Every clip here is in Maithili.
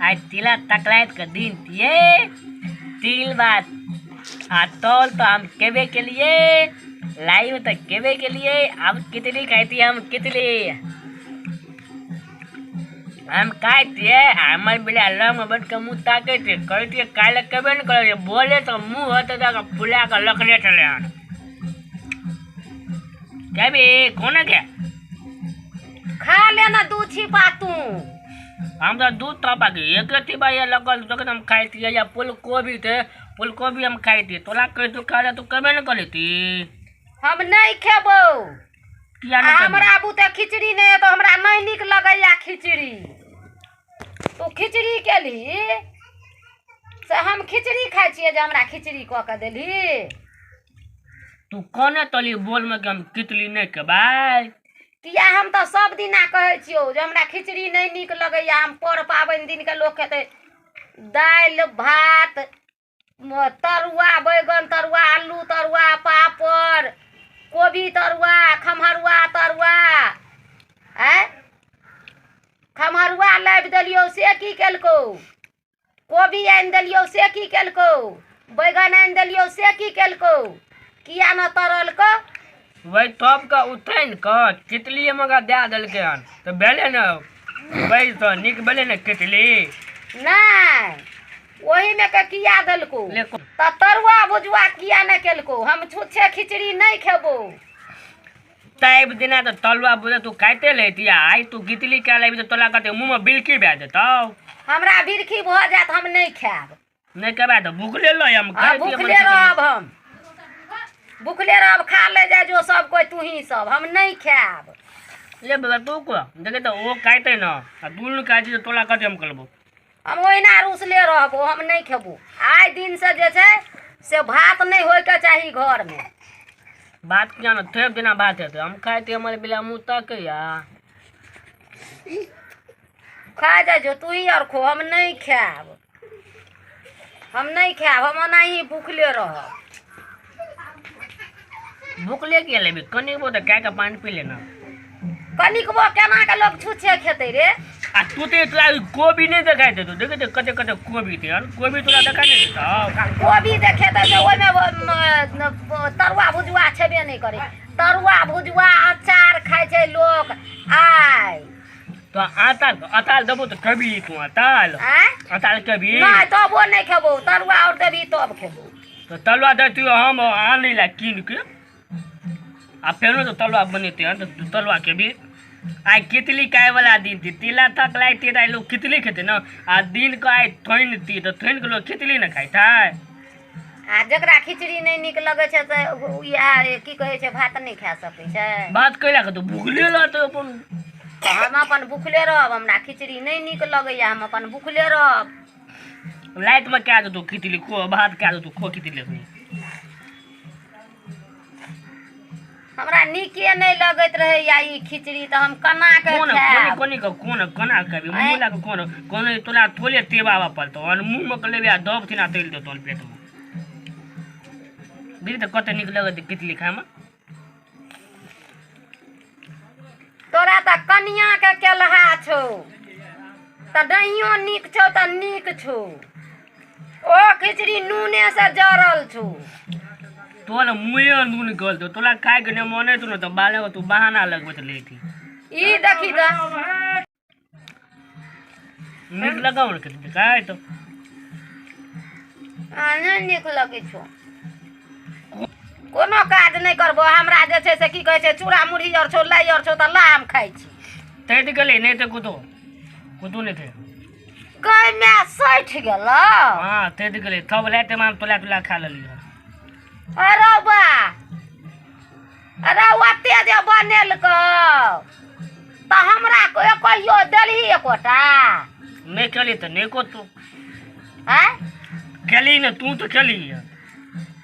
आइ तिला तकराइत के दिन थिए। तिल बात आ तौल तो हम केबे के लिए, लाइव तो केबे के लिए। अब कितनी खाती हम कितनी हम खाइतिए। हमर बिला लग में बैठ के मुँह ताके थे, कहतिए काल्हि केबे न करे, बोले तो मुँह होते जाके फुला के लखने चले हन। केबी कोने के खा लेना दू छिपा तू। हम तो दूध तोपा के एक रत्ती बा ये लगल तो हम खाइतिए, या फूल कोबी थे फूल कोबी हम खाइतिए। तोला कह तू खा ले, तू कबे न करेती। हम नहीं खेबो। किया नहीं खेबी? हमरा बुते खिचड़ी नहीं तो हमरा नहीं नीक लगैया खिचड़ी। तू खिचड़ी केलही से हम खिचड़ी खाइ छियै जे हमरा खिचड़ी कऽ के देलही। तू कोने तली बोल में कि हम कितली नहीं खेबै? किया हम तऽ सब दिना कहै छियौ जे हमरा खिचड़ी नहीं नीक लगैया। हम पर पाबनि दिन के लोक खेतै दालि भात तरुआ, बैगन तरुआ, आलू तरुआ, पापड़, कोबी तरुआ, खम्हरुआ तरुआ। आँय खम्हरुआ लाबि देलियौ से की केलकौ? कोबी आनि देलियौ से की केलकौ? बैगन आनि देलियौ से की केलकौ? किया न तरलकौ? वही तब के उठैन के कितली मगा दए देलकै हन तऽ भेलै ने, वही तऽ नीक भेलै ने कितली। नहि ओहिमे के किया देलकौ? ले तऽ तरुआ भुजुआ किया नहि केलकौ? हम छुच्छे खिचड़ी नहि खेबौ। तब दिना तऽ तरुआ भुजा तू खाइते लेती, आइ तू कितली खा लेबी तऽ तोरा कहतै मुँहमे बिलकी भए जेतौ। हमरा बिरखी भऽ जायत, हम नहि खायब। नहि खेबै तऽ भुखले लऽ हम हाँ, खाइ छियै भुखले अपन रहब, हम भुखले रहब। खा ले जाय जो सब कोइ, तूही सब, हम नहि खायब। ले बाबा तू को देखे तऽ ओ खाइतै न आ तू नहि खाइ छी तऽ तोरा कथी हम करबौ? हम ओहिना रुसले रहबो, हम नहि खेबो। आइ दिन से जे छै से भात नहि होइके चाही घरमे। भात किया ने थोड़े बिना भात हेतै? हम खाइते हमर बिला मुँह तकैया। खा जाइ जो तू ही और खो, हम नहीं खायब, हम नहीं खायब, हम ओनाही भूखले रहब। भूखले किया लेबी? कनिकबो तऽ खाए कऽ पानि पी लेना। कनिकबो केना के लोग छुछे खेतै रे? आ तू तऽ तोरा ई कोबी नहि देखाइ देतौ? देखै तऽ कते कते कोबी छै हन, कोबी तोरा देखाइ नहि देतौ? कोबी देखेतै तऽ ओहिमे तरुआ भुजुआ छेबे नहि करै। तरुआ भुजुआ अचार खाइ छै लोक आइ। तो आताल अताल देबो तऽ खेबी तू अताल? आँय? अताल खेबी? नहि, तबो नहि खेबौ। तरुआ आओर देबही तब खेबौ। तऽ तरुआ दैतियौ हम आनै लए कीन के, आ फेरो तऽ तरुआ बनेतै हन तऽ तू तरुआ खेबी। आइ कितली खाय वाला दिन थी, तिला तक लाइते तऽ आइ लोग कितली खेतै ने। आ दिन के आइ थोइन थी तऽ थोइन के लोग खिचड़ी ने खाइ छै। आ जकरा खिचड़ी नहि नीक लगै छै तऽ इएह की कहै छै भात नहि खा सकै छै? भात कैला खेतौ? भुखले रहतै अपन। तऽ हम अपन भुखले रहब। हमरा खिचड़ी नहि नीक लगैया, हम अपन भुखले रहब। रातिमे कए देतौ खिचड़ी खो, भात कए देतौ खो खिचड़ी अखनी। हमरा नीके नहि लगैत रहैया ई खिचड़ी तऽ हम केना के कोन कोन खायब? कोन के कोन कोना खेबी? आँय? मुँह लए कऽ कोन कोन तोरा थोड़े तेबाबऽ पड़तौ हन? मुँहमे के लेबे आ दब थिना तलि देतौ हन पेटमे। देख तऽ कते नीक लगत खिचड़ी खायमे। तोरा तऽ कनिया के केलहा छौ तऽ नहियो नीक छौ तऽ नीक छौ। ओ खिचड़ी नूने से जरल छौ। तोरा मुँहे नून गल दो, तोरा खायके नहि मन हेतौ ने तऽ बालक तू बहाना लगबैत रहिती। ई देखी तऽ नीक लगाउ ने खिचड़ी खाय तऽ। आ, नहि नीक लगै छौ। कोनो काज नहि करबो। हमरा जे छै से की कहै छै चूड़ा मुरही आओर छौ, लाइ आओर छौ तऽ ला, हम खाइ छी। तैत गेलै नहि तऽ कुतो कुतो नहि थे। गै माय, सठि गेलौ। हाँ तैत गेलै, तब लाइते में हम तोला तोला खा लेलियै। अरे बा, अरे ओते जे बनेलकौ तऽ हमरा कहियो देलही एकोटा? नहि खेली तऽ नहि को तू। आँय? खेली ने तू तऽ खेली।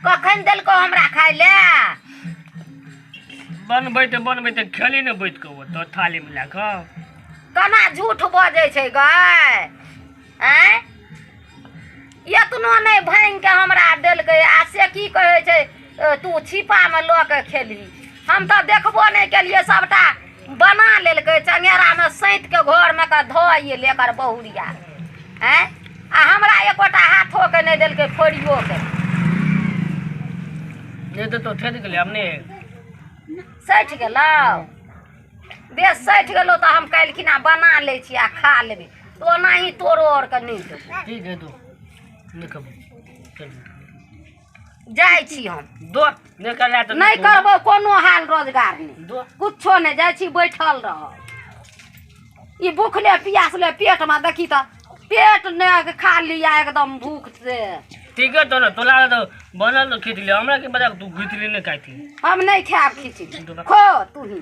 कखन देलकौ हमरा खाय लए? बनबैते बनबैते खेली ने बैठ कऽ ओतऽ थाली मिला कऽ। केना झूठ बजै छै गै? आँय, एतनो नहि भाङि के हमरा देलकै आ से की कहै छै तू छिपामे लऽ के खेलही। हम तऽ देखबो नहि केलियै, सबटा बना लेलकै, चंगेरामे सैंत के घरमे के धऽ एलै एकर बहुरिया। आँय आ हमरा एकोटा हाथोके नहि देलकै फोड़ियोके। नहि तऽ तो ठेक गेलै हम नहि। सठि गेलौ बेस, सठि गेलौ तऽ हम काल्हि खिना बना लै छी आ खा लेबै, तऽ ओनाही तोरो आरके नहि देबौ। ठीक है, दो नहि खेबो, चल। जाइ छी हम। दो नहि करला तऽ नहि करबो कोनो हाल रोजगार नहि। दो कुछो नहि, जाइ छी बैठल रहब। ई भूखले पियासले पेटमे देखी तऽ पेट नहि खाली आ एकदम भूख से। ठीक है, तो तोला तो बनल तो खिचली हमरा के बता, तू खिचली नहीं खाई थी। हम नहि खायब खिचड़ी, खो तूही।